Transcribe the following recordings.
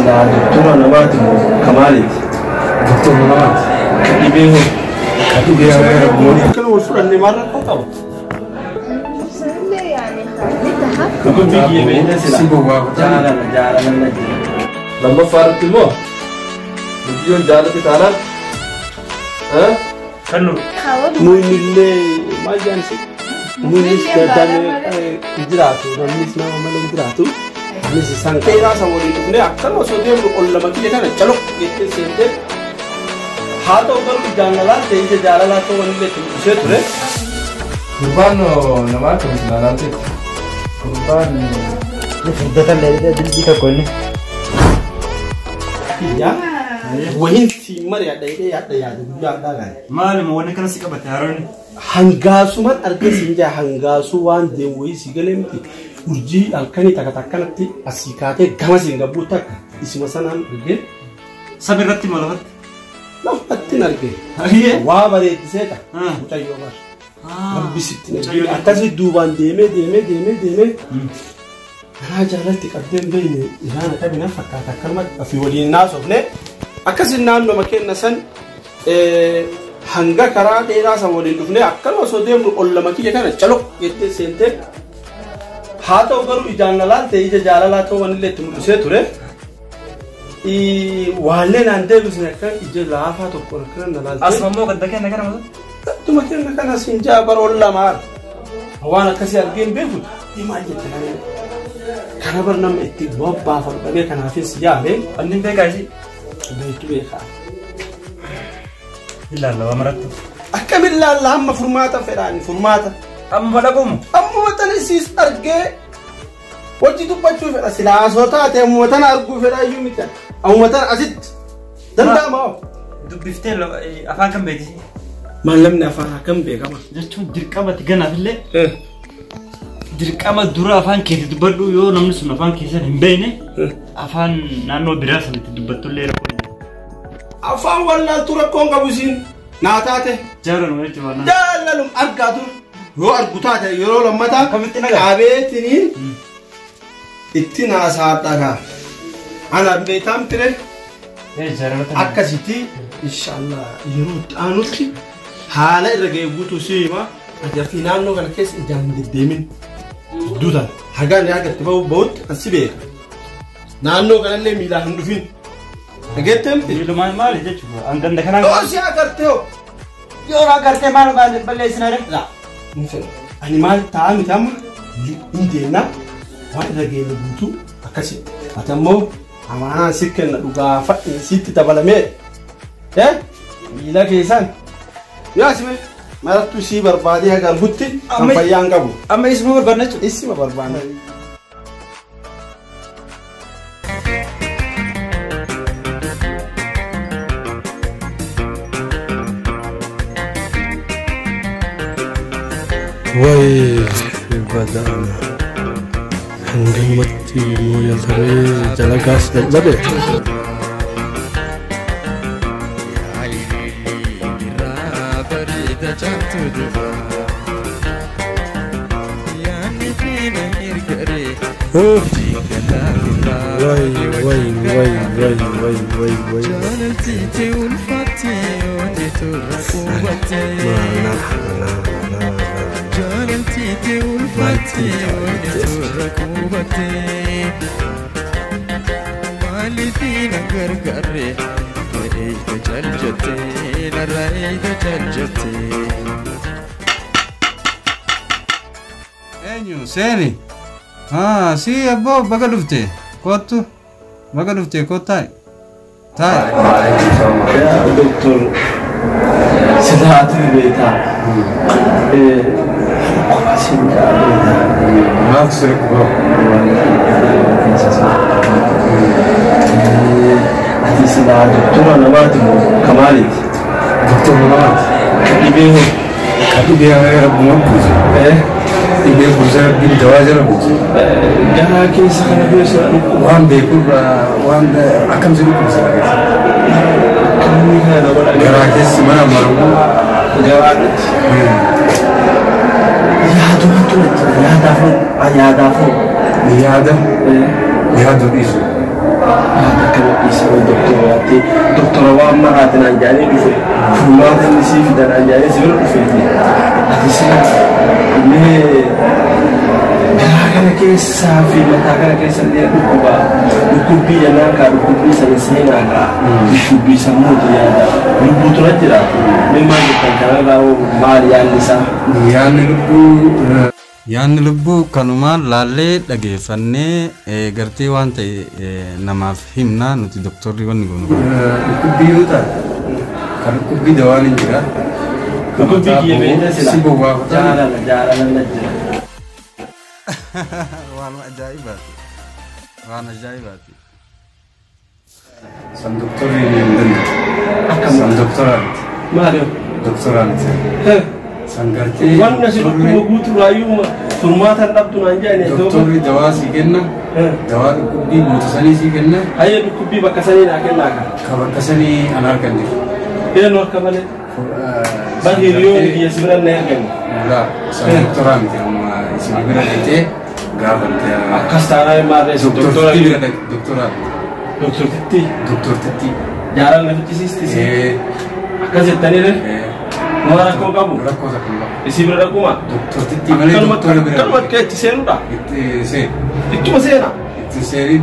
Silaa doktora namaati moo kamaaliiti? Doktora namaati. Ka dhibee hoo? Ka dhibee hoo rabbuun. Akkana wal fudhannee maal rakkoo qaba? Dubbii kiyya beekna silaa. Si gowwaa. Jaalala jaalala na jira. Lammaffaa irratti immoo miciyyoon jaalatti taanaan Kannu. Muynillee maal jedhan si? Muynis damee hin jiraatu namnis nama malee hin jiraatu. Anis isaan dheeraa isa waliin dhufnee akkana osoo deemnu ol lama kiyya kana caloq jettee seentee haa ta'u garuu jaalalaa ta'e ija jaalalaa ta'uu wanillee itti mul'isee ture. Gurbaan nama akkam ilaalaa jirti? Gurbaan Ni furdatan dilbii tokko inni. Kiyya wahin siin mari'adha jedhee yaadda yaada guyyaa addaa gaare. Maaluma wanni kana si qabate haroonni? Hangaasuman argee siin jaa hangaasuu waan deemu wayii si galee miti. Urjii halkanii takka takkanatti asii kaatee gama siin gabbuu takka isuma sanaan argee. Saba irratti moo lafatti? Lafatti argee. Ayyee. Waa bareeddisee ta'a. Mucayyoo bara. Rabbi sitti na Mucayyoo. Akkasii duubaan deemee deemee deemee deemee. Karaa jaalatti qabdee hin beekne ilaana qabina fakkaata akkanumatti ofii waliin naasofne akkasii naannoo kenna san hanga karaa dheeraa san waliin dhufne akkanuma osoo deemnu ol lama kiyya kana caloq jettee seentee haa ta'u garuu ijaan na laalte ija jaalalaa ta'uu wanillee itti mul'isee ture. Waallee naan deebisne akka ija laafaa tokkoon akkana na laalte. Asuma immoo gadda kenna kana mata? Gadduma kenna kana siin jaa bara ol lamaa waan akkasii argee hin beeku. Maal jette kana? Kana bar nama itti bobbaafatu dhabee kanaafis yaale. Anni beekaa ishii? Beektu beekaa. Ilaalla waa marattu. Akkamiin ilaalla hamma furmaata fedhaani furmaata. Amma dhaqumu? Ammuma tana isiis argee hojii dubbachuu fedha silaa osoo taate ammuma tana arguu fedha iyyuu miti. Ammuma tana asitti danda'ama hoo? Dubbiftee afaan kan beekti? Maal namni afaan akkam beekama? Jechuun dirqama itti ganaafillee dirqama dura afaan keetti dubbadhu yoo namni sun afaan keessan hin beekne afaan naannoo biraa sanitti dubbattullee rakkoo hin jiru. Afaan wallaaltuu rakkoon qabu isiin naa taate. Jaalaluma jechuudha waan. Jaalalum argaa dur yoo argu taate yeroo lammataa Akkamitti nagaa? qabeetiniin itti naasaadha kaa. Ana beektaan ture. Akkasitti inshallah yeroo itti aanutti haala irra ga'e guutuu si hima. Ati afii naannoo kana keessa ijaan hin deddeemin. Duutaan hagaan yaa gatti bahu bahutti kan si beeka. Naannoo kanallee miilaan hin dhufin. Dhageettee miti? Miilumaan maali jechuudha? An ganda kanaan. Yoo si agartee hoo? Yoo agartee maal balleessina ree? Laa hin fedhu. Ani maal ta'a miti amma hin deemna waan irra geenye guutuu akkasitti. Ati ammoo amaanaan si kenna dhugaa fa'i sitti dabalamee. Miila keessan. Yoo asime marattuu sii barbaadee haga argutti kan fayyaa hin qabu. Amma isuma barbaadna jechuudha? Isuma barbaadna. Way badaan hangamatti mooyyatamee jalagaas dadhabe. Way way way way way way way. Eenyu seeni? Si abboo baga dhufte kottu baga dhufte kottu taa'i. Taa'i. Doktor silaatu beektaa. Maaltu si dhukkuba? Ati silaa doktora namaati moo kamaaliiti? Doktora namaati. Ka dhibee hoo? Ka dhibee rabbuma buuse. Dhibee buuse rabbiin dawaa jala buuse. Garaa keessa kana keessa dhukkuba. Waan beekurraa waan akkam si dhukkubsa keessa? Inni kana na godha. Garaa keessi mana maruu. Garaa nuti. Yaadumatu natti yaadaafuu yaadaafuu. Yaada yaaduu dhiisu. Yaada akkamitti? Ati doktora waan maraati naan jedhanii dhufe. Furmaata inni sii fida naan jedhanii si bira dhufeeti. Ati sila mee garaa kana keessaa fi mataa kana keessa illee dhukkuba. Dhukkubbii jennaan kaa dhukkubbii sana seenaa kaa dhukkubbii sammuuti yaada. Lubbuutu na jira. Mee maal jettan kanarraa hoo maali yaadni isaa? Yaadni lubbuu Yaanni lubbuu kanumaan laallee dhageeffannee gartee waan ta'e namaaf himna nuti doktorri wanni goonu. Dhukkubbii yoo taate kan dhukkubbii dawaan hin jira. Dhukkubbii kiyya beekta sila. Si bowwaafata. Jaalala jaalala na jira. Waan ajaa'ibaati. Waan ajaa'ibaati. San doktorri hin danda'u. San doktoraa miti. Maali? Doktoraa miti. San gartee Wanna si dhukkuba guuturraayyuu furmaata hin dhabdu naan jedhani. Doktorri dawaa sii kenna. Dawaa dhukkubbii guutu sanii sii kenna. Hayyee dhukkubbii bakka sanii naa kennaa ka. Ka bakka sanii ana harka hin jiru. Eenyu harka malee? Bar hiriyoonni kiyya si bira na ergani. Laa san doktoraa miti amma isin bira dhaqxee gaafatte. Akkas taanaan maarree isin doktora Doktortitti bira dhaqxe doktoraa miti. Doktortitti Doktortitti. jaalala na fichisiisti. Ee. Akkas jettanii ree? Ee. Waan rakkoo qabu? Rakkoo takka hin qabu. Isii bira dhaquma? Doktortitti malee doktora bira. Akkanumatti itti seenuudha? Itti seen. Ittuma seena? Itti seenin.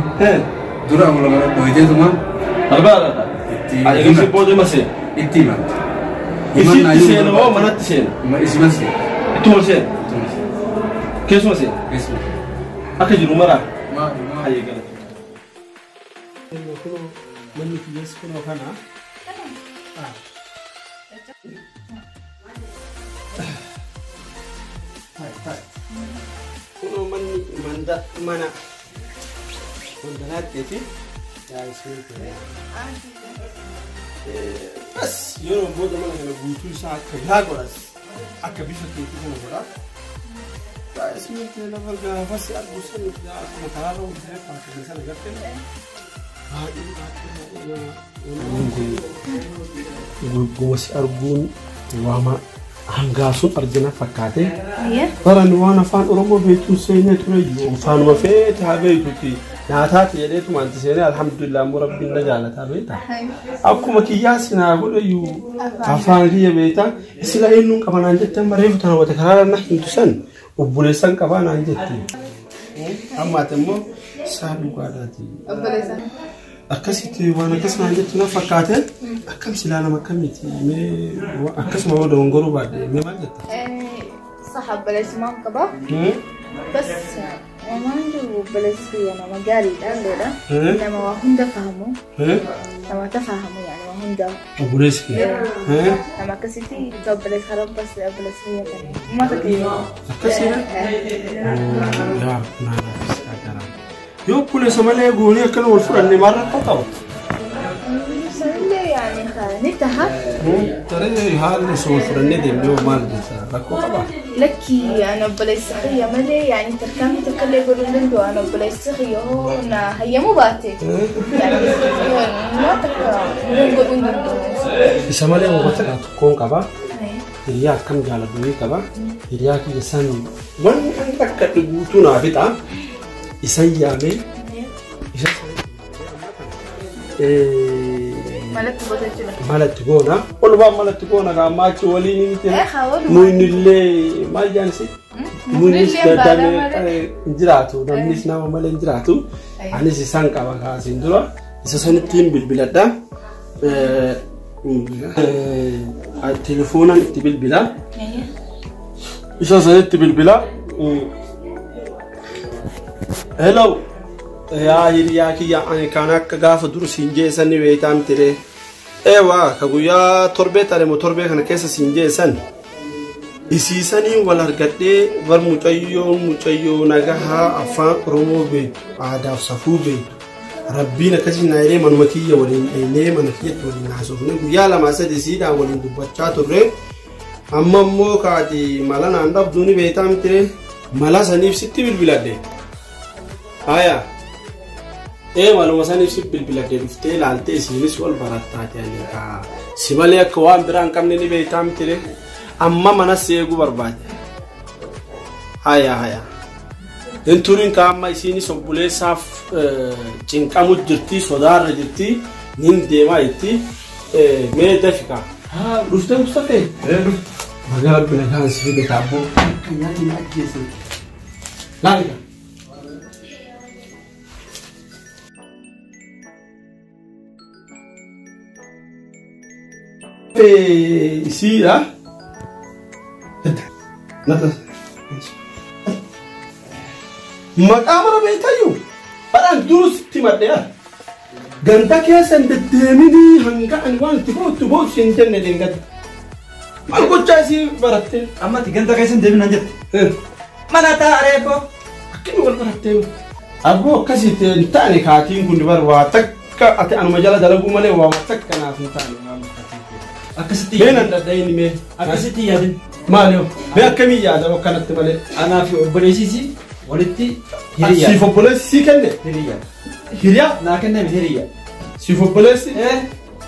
Dura amala mana dhoyiteetuma. Albaadha. Itti Ani ibsi booda ma seena? Itti himatte. Isitti seena moo manatti seena? Isima seena. Ittuma seena? Ittuma seena. Keessuma seena? Keessuma. Akka jiru maraa? Maali maali. Hayyee galata. Kunoo manni kiyyeessi kunoo kana. Kunoo manni manda mana mandalaatteeti. Bas yeroo booda mana kana guutuu isaa akka biraa godhas akka bifa keetii kana godha. Ismitti lafa gaafas argu san akkuma karaarra hojjetee fakkii sana gartee baay'ee baay'ee baay'ee gosi arguun waama hangaasuun argina fakkaate. Baran waan afaan Oromoo beektuun seenee ture iyyuu afaanuma feete haa beektuti nyaataati jedheetuma anti seenee alhamdulillah immoo rabbiin na jaalataa beekta. Akkuma kiyyaa sinaa godhe iyyuu afaan kiyya beekta. Sila eenyuun qaba naan jette amma reefu tana wata karaarra na himtu san obboleessan qabaa naan jette. Amma ati immoo isaa dhugaadhaati. Obboleessa. Akkasitti waan akkas naan jettu na fakkaate akkam silaa nama akkamiiti mee akkasuma yoo dogongoruu baadhe mee maal jetta? صح obboleessumaan qaba. Bas waan jiru obboleessi nama gaariidha loodha. Nama waa hunda fahamu. Nama tafahamu yani waa hunda. Obboleessi kee. Nama akkasitti obboleessi karaa bas obboleessi kiyya kana. Uummata kiyya. Akkasii yaa naaf gargaara. Yoo obboleessa malee goonee akkana wal fudhanne maal rakkoo qaba? Sanillee yani ni taha. Taree haalli osoo wal fudhannee deemnee hoo maal jetta rakkoo qaba? Lakki ana obboleessa kiyya malee yani tarkaanfii takka illee godhuu hin danda'u ana obboleessi kiyya hoo na hayyamuu baate. Yani waan takka godhuu hin danda'u. Isa malee waan tokkoon qaba. Hiriyaa akkam jaaladhu ni qaba. Hiriyaa kiyya san waan akka guutuu naa fixa. Isan yaamee isa Malatti goota jechuudha. Malatti goona. Walumaa malatti goona kaa achi waliin miti. Muyni illee maal jaansi? Muynis daddamee hin jiraatu. Namnis nama malee hin jiraatu. Anis isaan qaba kaasiin dura. Isa sanittiin bilbiladha. Telefoonaan itti bilbila. Isa sanitti bilbila. Hello. Yaa hiriyaa kiyya ani kan akka gaafa dur siin jeessan ni beektaa miti ree. Eewaa ka guyyaa torbee tare moo torbee kana keessa siin jeessan. Isiisanii wal argadhee bar mucayyoo mucayyoo nagahaa afaan Oromoo beektu aadaaf safuu beektu. Rabbiin akkasii na jedhee manuma kiyya waliin dhaynee mana kiyyatti waliin haasofne guyyaa lamaa sadi siidhaan waliin dubbachaa turre. Amma immoo kaati mala naan dhabduu ni beektaa miti ree. Mala saniif sitti bilbiladhe. Haya. Ee maluma saniif si bilbiladhe dhuftee ilaaltee isiinis wal barattaate ani kaa. Si malee akka waan biraa hin qabne ni beektaa miti ree. Amma mana si eeguu barbaade. Haya haya. Hin turin ka amma isiinis obboleessaaf cinqamu jirti sodaarra jirti. Nin deemaa itti mee dafika. Haa dhuftee Mustafee? Baga rabbi nagaan si fide kaabboo. Akka nyaanni na ajjeese. Laali kaa. Isiidha. Maqaa mara beektayyuu badhaan durus itti madheera. Ganda keessa hin deddeeminii hanga ani waan itti boottu boottu hin jenne deengadda. Maal gochaa isii barattee? Amma ati ganda keessa hin deemin naan jette. Mana taa'aa eebbo. Akkami wal barattee? Abboo akkasitti hin taane kaatiin kun bar waa takka ati anuma jala dalaguu malee waa takka naaf hin taane. Akkasitti Mee nan dadhayin mee? Akkasitti yaadin. Maal yoo? Mee akkamii yaada akkanatti malee? Anaa fi obboleessiisi walitti hiriyyaa. Siif obboleessi sii kenne? Hiriyyaa. Hiriyaa? Naa kenname hiriyyaa. Siif obboleessi?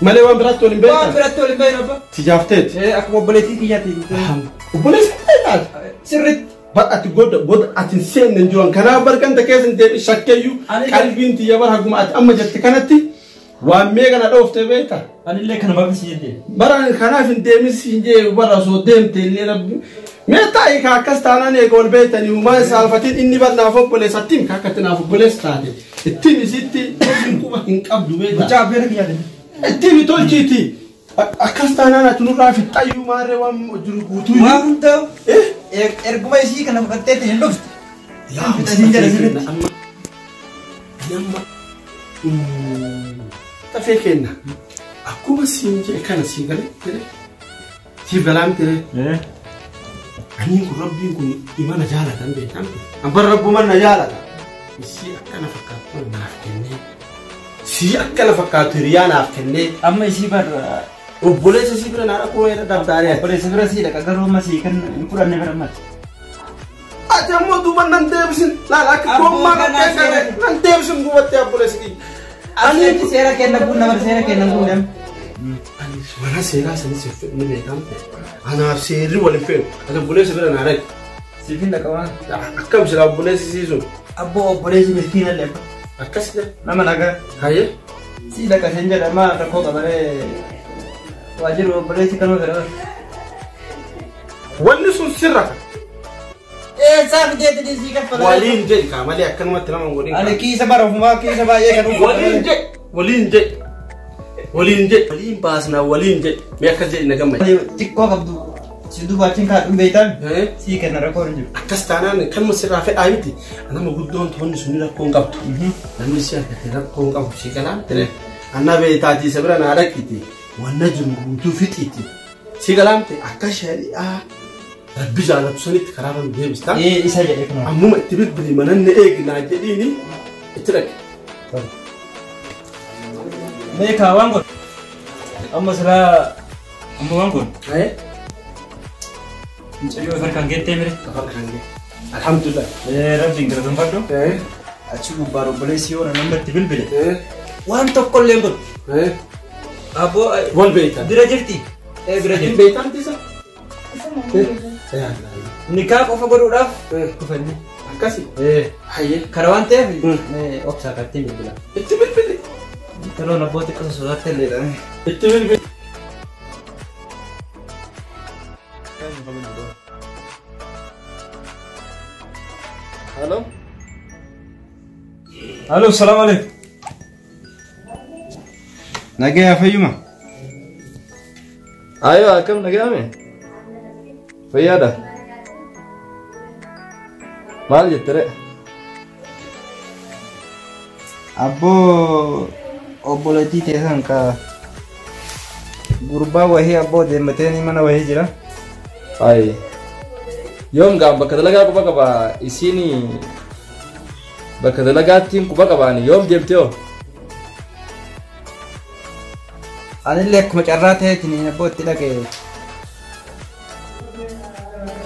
Malee waan biraatti waliin beektan? Waan biraatti waliin beeknu abba. Tijaafteeti? Akkuma obboleettii kiyyaatti. Obboleessi taate? Sirriitti. Bar ati goda goda ati hin seenne hin jiran. Kanaaf barkanta keessa hin deebiin shakkeeyyuu qalbiin tiyya bar haguma ati amma jette kanatti waan mee kana dhooftee beekta. Anillee kana maaf si jette? Bara kanaaf hin deemin si jee bara osoo deemte illee rabbi. Mee taa'ii ka akkas taanaan eega wal beektanii uumaa saalfatiin inni bar naaf obboleessa ittiin ka akkatti naaf obboleessa taate. Ittiin isitti quba hin qabdu beekta. Mucaa abbeera kiyyaate. Ittiin tolchiiti. Akkas taanaan ati nurraa fixxayyuu maarree waan jiru guutuu. Waa hundaa erguma isii kana fudhatteetiin hin dhufte. Yaa Fixasiin jedha sirriitti. Amma amma tafee kenna. Akkuma siin jedhe kana sii galee jedhe siif galaa miti ree. Aniin kun rabbiin kun dhima na jaalatan beektan. Ambar rabbuma na jaalata. Isii akkana fakkaattu naaf kennee. Sii akkana fakkaattu hiriyaa naaf kennee. Amma isii bar Obboleessa sii bira naa dhaquu wayii dabtaaree. Obboleessa bira sii dhaqa garuu amma sii kan hin fudhanne bara ammaati. Ati ammoo duuba nan deebisin. Laala akka gommaa nan deebisin duubatti obboleessa kiyya. Ani seera kenna kun nama seera kenna kun nama. Ani mana seeraa sanis hin fedhu ni beekamte. Anaaf seerri wal hin fedhu. Ati obboleessa bira naa dhaqi. Siif hin dhaqa waan. Akkam silaa obboleessi sii sun. Abboo obboleessi miskiina illee. Akkas jedhe. Nama nagaa. Hayyee. Sii dhaqa seen jedhama rakkoo qabaree waajjiru obboleessi kanuma fedha. Wanni sun sirra. Eessaa fideetti sii kaffala. Waliin jedhi kaa malee akkanumatti nama hin godhin. Ani kiisa bara ofumaa kiisa baay'ee kan uffatu. Waliin jedhi. Waliin jedhi. Waliin jedhi. Waliin baasnaa waliin jedhi. Mee akkas jedhi na gammade. Xiqqoo qabdu si duubaachiin kaadhuun beektan sii kenna rakkoo hin jiru. Akkas taanaan kanuma sirraa fedhaa miti. Nama guddoon toonni sunni rakkoo hin qabdu. Namni si argate rakkoo hin qabu si galaa. Anna beektaatii isa bira naa dhaqiti. Wanna jiru guutuu fixiiti. Si galaamte akka shari'aa rabbi jaalatu sanitti karaa irra nu deebista. Isa jedhe kun. Ammuma itti bilbili mananne eegnaa jedhiini itti dhaqi. Mee kaa waan godhu. Amma silaa amma waan godhu. Mucayyoo harkaan geettee mire. Harkaan geette. Alhamdulillah. Rabbiin galateeffadhu. Achi gubbaan obboleessi yoo nama itti bilbile. Waan tokko illee godhu. Abboo Wal beektan. Bira jirti. Bira jirti. Beektan tisa. Nikaa qofa godhuudhaaf dhufanne. Akkasi. Hayyee. Kana waan ta'eef obsaa kattee bilbila. Itti bilbili. Toloon abboo xiqqoo sosootaatti illee dha. Itti bilbili. Halo. Halo, salaam alaikum. Nagaya fayyuma. Ayo akkam nagayame? Fayyaadha. Maal jette ree? Abboo obboleettii teessan ka gurbaa wahii abboo deemmatee mana wahii jira. Ayi. Yoom gaan bakka dalagaa quba qaba isiin bakka dalagaattiin quba qabaani yoom deemte hoo? Anillee akkuma carraa ta'eetiin abboo itti dhaqe.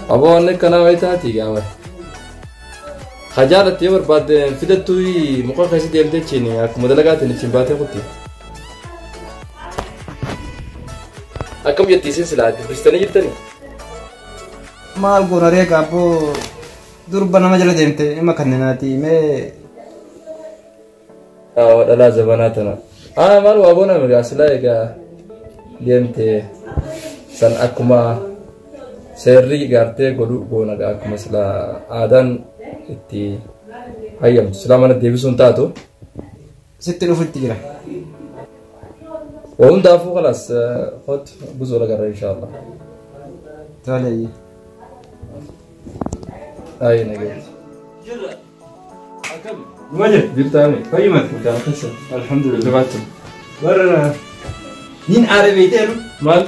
Abboo wanni akkanaa wayii taati gaama. Hajaalaatti yoo barbaadde fidattuu muka keessa deemtee achiin akkuma dalagaatiin achiin baatee kutti. Akkam jetti isin silaa dubbistanii jirtanii? Maal goona ree abboo durba nama jala deemte dhimma kanneenaati mee. Dhalaa zabanaa tana. Maal waa goona egaa silaa egaa deemte san akkuma seerri gartee godhu goona akkuma silaa aadaan itti hayyamtu silaa mana deebisuun taatu. Sitti dhufutti jira. Waa hundaafuu khalaas hot buzoo lagarra inshaallah. Tole. Ayi nageeti. Jirra. Akkam? Maje. Jirtaami. Fayyumatti. Gaafasa. Alhamdulillah. Jabaatu. Warra nin aare beekteeru. Maal?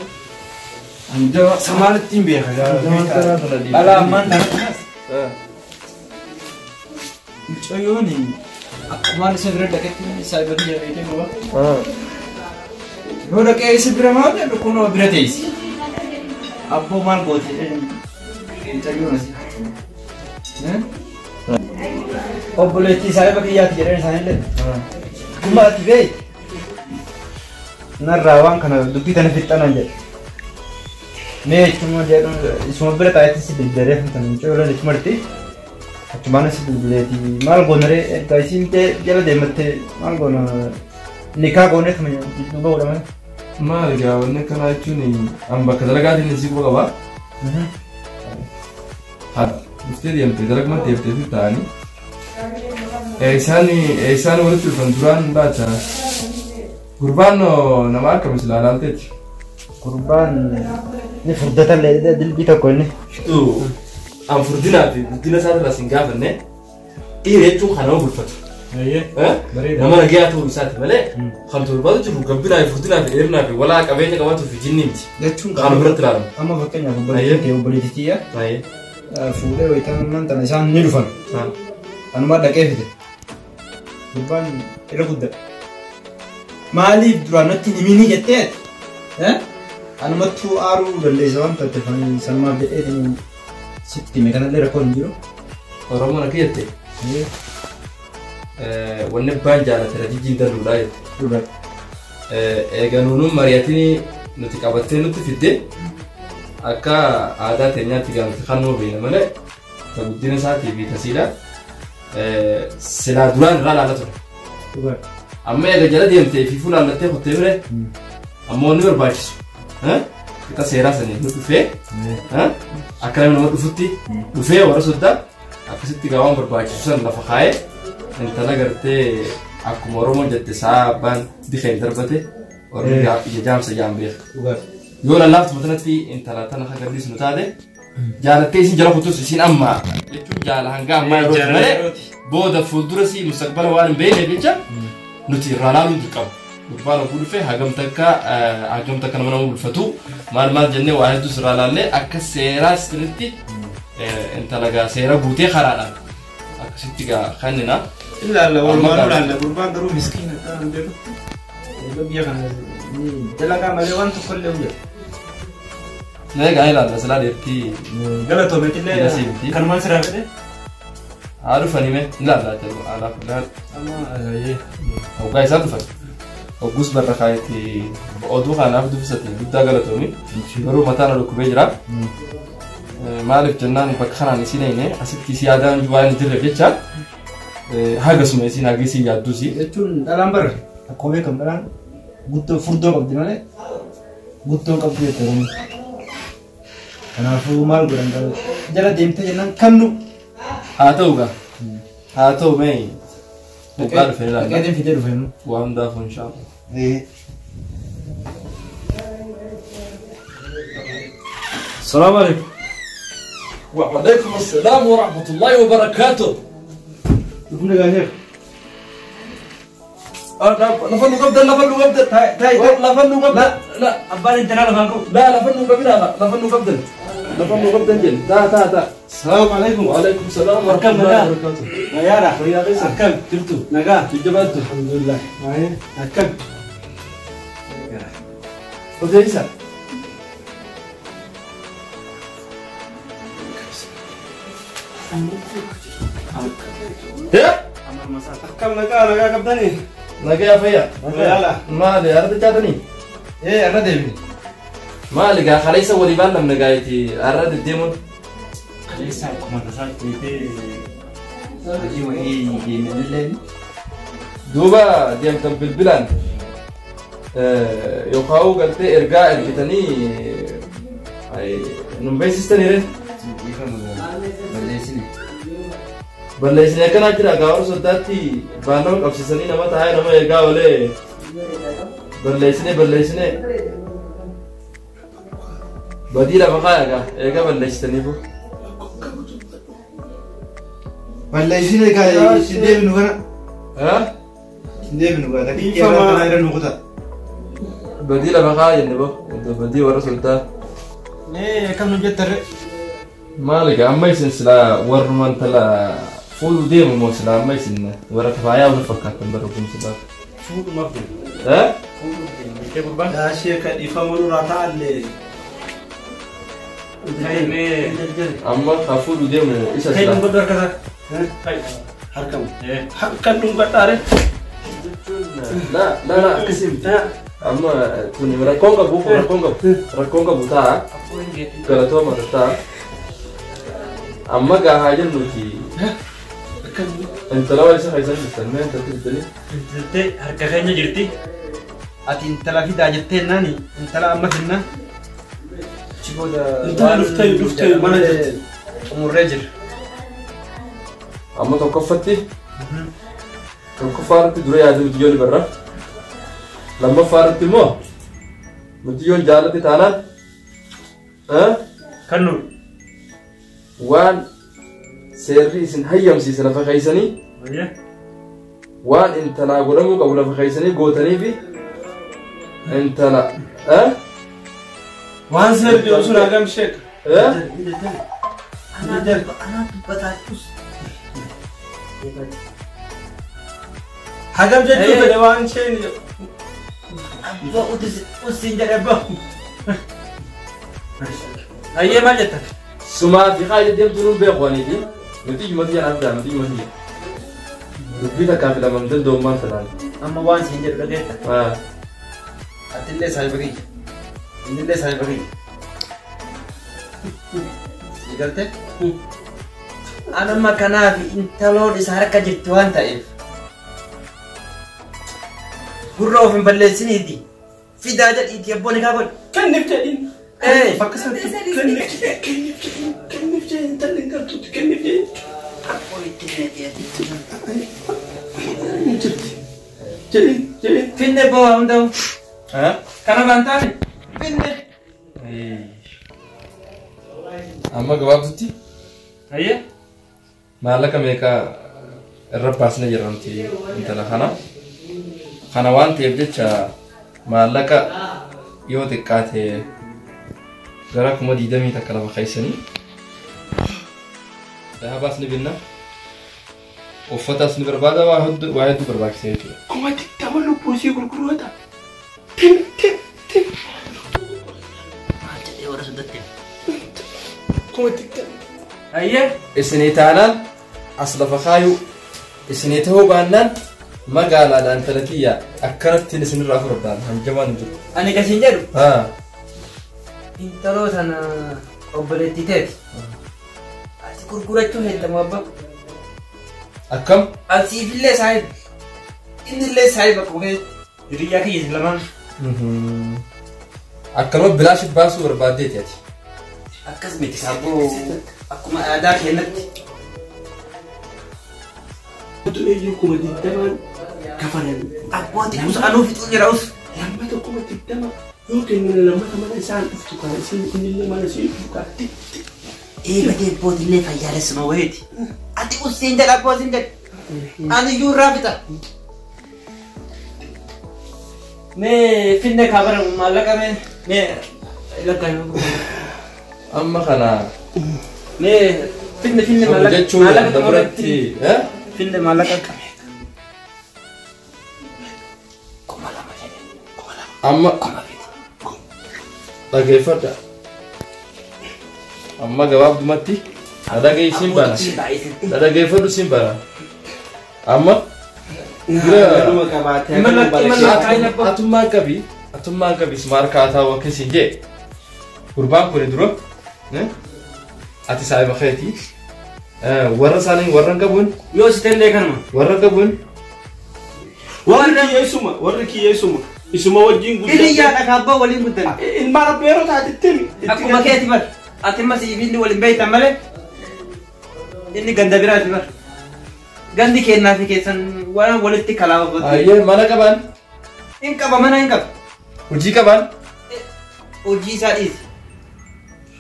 Anjaba samaalitti hin beeka. Alaa ammaan tana. Mucayyoon akkumaan isa bira dhaqetti saayiba biyya beekee qaba. Yoo dhaqee isa bira maal jedhu kunoo bira teessi. Abboo maal goote mucayyoon asii. Obboleettii saayiba kiyyaati jedhan isaanillee. Dhuma ati beekti. Narraa waan kana dubbii tana fixxanan jedhe. Mee jechuun jedhu isuma bira taa'etti si bilbilee kan mucayyoon itti marti. Achumaan si bilbileeti maal goonaree erga isiin jala deematte maal goona nikaa goonee tuma duuba godhaman. Maal egaa wanni akkanaa jechuun an bakka dalagaatiin isii quba qabaa. Haa dhuftee deemtee dalaguma deemtee fi ta'anii. Isaan walitti dhufan duraan baata. Gurbaan nama akkam silaa ilaalteeti. Gurbaan ni furdatallee dilbii tokko inni. An furdinaa fi guddina isaatirraa sin gaafanne dhiira jechuun kan nama bulfatu. Nama nagayaa ta'uu isaati malee kan torbaatu jiru gabbinaa fi furdinaa fi dheerinaa fi walaa qabeenya qabaatuu fi jinni miti. Jechuun kan biratti ilaalamu. Amma fakkeenyaaf obboleettii obboleettii kiyya fuudhee wayitaan tana isaan ni dhufan. Anumaa dhaqee fide. Gurbaan irra guddaa. Maaliif duraan natti himini jettee? Anumattuu aaruu dandeessa waan taateef sanumaaf jedheetiin sitti hime kanallee rakkoon hin jiru. Oromoon akka jette wanni abbaan jaalate rajijjiin darbuudha jette. Egaa nuunuun mari'atiin nuti qabattee nutti fidde akka aadaa teenyaatti gaa nuti kan nuu beekna malee ta guddina isaatii fi tasiidha silaa duraan irraa laala ture. Amma egaa jala deemtee fi fuulaallattee kottee bire ammoo inni barbaachisu. Qixa seeraa sanii nu dhufee akka namni nama dhufutti dhufee warra soddaa akkasitti gaa waan barbaachisu san lafa kaa'ee intala gartee akkuma Oromoon jette sa'a abbaan dikeen darbate ormi ija jaamsa jaan beeka. Yoo lallaaftu matanatti intala tana akka gadhiisnu taate jaalattee isin jala kutus isin amma jechuun jaala hanga ammaa yeroo malee booda fuuldura si mustaqbala waan hin beekneef jecha nuti irraa laaluun dirqama. Gurbaan oguu dhufee hagam takka nama nama bulfatu maal maal jennee waa hedduu sirraa laallee akka seeraa sirriitti intala gaa seera guutee karaadhaan akkasitti gaa kannina. Ilaalla walumaa ilaalla gurbaan garuu miskiina ta'an jedhutti biyya kana dalagaa malee waan tokko illee hin jedhu. Egaa ilaalla silaa dheertii. Galatoomeetillee kanumaan siraa fedhe. Haa dhufanii mee ilaalla alaaf ilaalla. Hoggaa isaan dhufan. Hogguus barra kaayetti oduu kanaaf dubbisate guddaa galatoomi. Garuu mataan dhukkubee jira. Maaliif jennaan bakka kanaan isin eegne asitti si yaadaan waan hin jirreef jecha hagasuma isin hagi isin yaadduusi. Jechuun dhalaan barra akkuma beekamu dhalaan guttoo furdoo qabdi malee guttoo qabdu jechuudha. Kanaafuu maal godhan jala deemtee jennaan kannu. Haa ta'u gaa haa ta'u mee hoggaa dhufee ilaalla. Dhaqeetiin fidee dhufee. Waa hundaafuu inshaallah. السلام عليكم. وعليكم السلام ورحمة الله وبركاته. يكون يا شيخ. لفنو قبل لفنو قبل لفنو قبل لا لا أبان انت لا لفنو لا لفنو قبل لا لفنو قبل لفنو قبل جل تا تا تا. السلام عليكم. وعليكم السلام ورحمة الله وبركاته. يا رح يا غيث أكل جبتو نجا جبتو الحمد لله. أكل وديسا Akkam nagaa nagaa qabdanii? Nagaa fayyaa. Yala. Maali arda jaatanii? Ee arra deemne. Maali gaa kaleessa walii baan namni gaayiti arra deddeemuun. Kaleessa akkuma tasaa deetee hojii wayii deemnillee. Duuba deemtan bilbilaan Yookaan galtee ergaa ergitanii nun beeksistaniire. Balleessine. Balleessine akkanaa jira gaawar soddaatti baanama qabsiisanii nama taa'ee nama eegaa oolee balleessine balleessine. Badii lafa kaaya gaa eegaa balleessitaniifu. Balleessine gaa isin deebinu kana. Isin deebinu gaa takkiitti irraa kanaa irra nu kutaa. Badii lafa kaaya jenne bo badii warra soddaa. Mee akkam nu jettarre? Maali gaa amma isin silaa warruma intala fuudhuu deemu moo silaa amma isin warra kafaayaa wal fakkaatan bara kun silaa. Fuudhumaaf deemu. Fuudhuuf deemu. Jettee gurbaan. Yaa sheeka dhiifama nurraa ta'allee. Amma ka fuudhuu deemu isa Kai silaa. dhungadhu harka isaa. Kai. Harkamu. Harkan dhungadhaare. La la la akkasii miti. Amma tuni rakkoon qabu rakkoon qabu rakkoon qabu ta'a galatooma ta'a. Amma gaa haa jennuuti intala waa isa keessan jirtan mee intalti jirtanii. Intaltee harka keenya jirti. Ati intala fidaa jettee naani intala amma finna. Achi booda Intala dhuftee dhuftee mana jirti. Xumurree jira. Amma tokkoffatti tokkoffaa irratti dura yaaduu biyyoon barra. Lammaffaa irratti immoo mucayyoon jaalatti taanaan Kan nu waan seerri isin hayyamsiise lafa keessanii waan intalaa godhamuu qabu lafa keessanii gootanii fi intala Waan seerri jedhu sun hagam sheeka. Anaa dubbataa jirus. Hagam jechuu fedhe waan isheen jedhu. Abbaa usiin jedhe abbaa. Ayyee maal jetta? Sumaa fi qaayida deemtuu nuun beeku aniiti. Nuti iyyumatti jedhaan fidaa nuti iyyumatti jedhu. Dubbii takkaa fi lamaan danda'ummaan tanaan. Amma waan siin jedhu dhageetta. Atillee saayiba kiyya. Innillee saayiba kiyya. Si galte? Anuma kanaaf intaloon isa harka jirti waan ta'eef. Gurra of hin balleessiniiti. Fidaa jedhiiti abboon egaa godhi. Kenniif jedhiin. Bakka sanatti kenniif kenniif jedhiin kenniif jedhiin intalli hin galtuutti kenniif jedhiin. Jirti. Jedhiin jedhiin. Finne boo hunda'u. Kana waan taane finne. Amma gabaabdutti. Ayyee. Maallaqa meeqa irra baasnee jirra nuti intala kana. Kana waan ta'eef jecha maallaqa yoo xiqqaate gara 21,000 lafa keessanii dahabaas ni binna uffataas ni barbaada waa hedduu barbaachisa jechuudha. 20,000 lubbuu isii gurguroota. Tim tim tim. Maal jedhee warra soddatte? 20,000. Ayyee. Isinii taanaan as lafa kaayuu isinii ta'uu baannaan magaalaadhaan intala kiyya akkanattiin isinirraa furdaan hanjamaan hin jiru. Ani kasiin jedhu. Intaloo sana obboleettii teeti. Ati gurgurachuu heettamu abbaa. Akkam? Asiifillee saayiba. Innillee saayiba qofee. Hiriyyaa kiyya isin lamaan. Akkanuma bilaashi baasuu barbaaddeeti ati. Akkas miti sabboo akkuma aadaa keenyatti. Eeyyuu 20,000 kafalan. Abbootiin us anuu fixuu jira us. Lammata 20,000 yoo kennine lammata mana isaan dhuftu kaa isin innillee mana isii dhuftu kaa. Eegatee abbootillee fayyaalessuma wayiiti. Ati ussiin jedha abbootiin jedha. Ani iyyuu irraa fixa. Mee finne kaabara maallaqa mee mee lakkaa Amma kana. Mee finne finne maallaqa. Jechuun dabaratti. Finne maallaqa qabee. 2,000 jedhe. 2,000. Amma dhageeffadha. Amma gabaabdumatti dhagayeessiin baana. Dhagayeeffadhu siin baana. Amma atummaan qabi atummaan qabi ismaar kaataa akkasiin jee gurbaan kun dura ati saayiba keetii warra isaanii warra qabuun yoo si ta'ellee kanuma warra qabuun warri kiyyeessuma warri kiyyeessuma. Isuma wajjin guddatte. Hiriyyaadha kaabbaa waliin guddanne. Ilmaan abbeeroo taate itti. Akkuma keeti bar. Ati ammas inni waliin beektan malee inni ganda biraati bar. Gandi kennaa fi keessan waan walitti kalaafatu. Ayyee mana qaban. Hin qaba mana hin qaba. Hojii qaban. Hojii isaa dhiisi.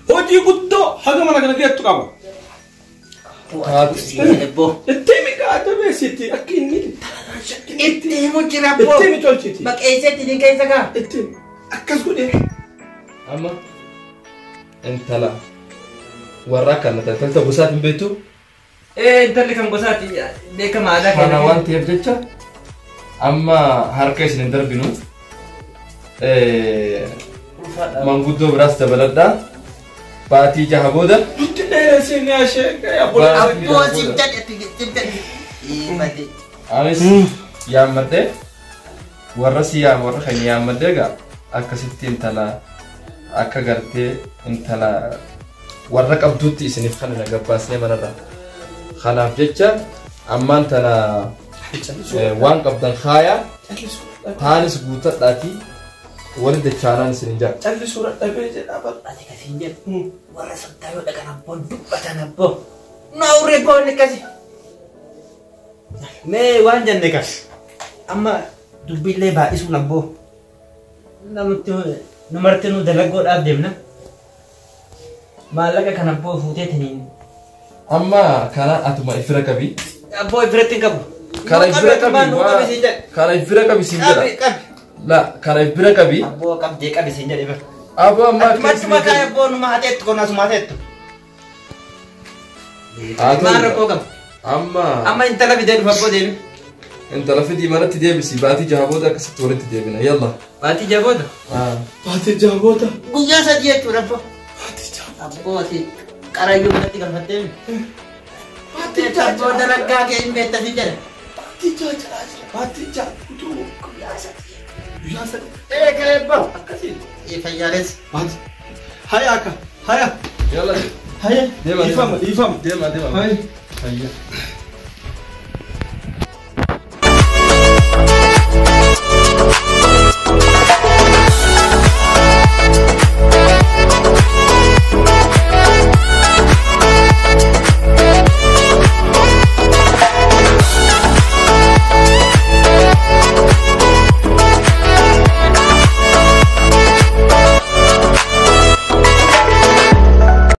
Hojii guddoo haga mana kana geettu qaba. Itti himi qaata beeksitti akka inni Itti himu jira abboo. Itti himi tolchiti. Maqeesseetti ni keessa kaa. Itti akkas godhee. Amma intala warra akkana taate intalta gosaati hin beektu. Intalli kan gosaati beekama aadaa Kana waan ta'eef jecha amma harka isin hin darbinu. Manguddoo biraas dabaladhaa. Baatii jaha booda. Nutti dheeressee ni ashee Abboo simtan. Anis yaammadhee warra si yaam warra kan yaammadhee egaa akkasitti intala akka gartee intala warra qabduutti isiniif kana na gabbaasnee manarraa. Kanaaf jecha ammaan tana waan qabdan kaayaa taanis guuttadhaatii walitti dachaanaan isin jaa. Callisuu dadhabee jedhaa bara. Ati kasiin jedhu warra sabtaa yoo dhaqan abboon dubbatan abboo. Naawurree boon akkasi. Mee waan jenne kas. Amma dubbiillee baay'isuun abboo. Namatti numarti nu dalagoodhaaf deemna. Maallaqa kan abboo fuuteetiniin. Amma kana atuma ifira qabi. Abboo ifiratti hin qabu. Kana ifira qabi. Kana ifira qabi siin jedha. Qabi. La kana ifira qabi. Abboo qabdee qabi siin jedhe bara. Abboo amma Achuma kaaya abboo numa hateettu kun asuma hateettu. Maal rakkoo qaba? Amma. Amma intala fidee dhufa abboo deemi. Intala fidii manatti deebisi baatii jaha booda akkasitti walitti deebina yalla. Baatii jaha booda? Baatii jaha booda. Guyyaa sadii jechuudha abboo. Baatii jaha. Abboo ati qarayyuu manatti galfattee. Baatii jaha. Abboo dalaggaa kee hin beekta siin jedhe. Baatii jaha jira jira. Baatii jaha utuu guyyaa sadii. Guyyaa sadii. Ee kee abboo. Akkasii. Fayyaales. Baatii. Haya akka haya. Yalla. Haya. Deema Dhiifama dhiifama. Deema deema. Haya. Hayya.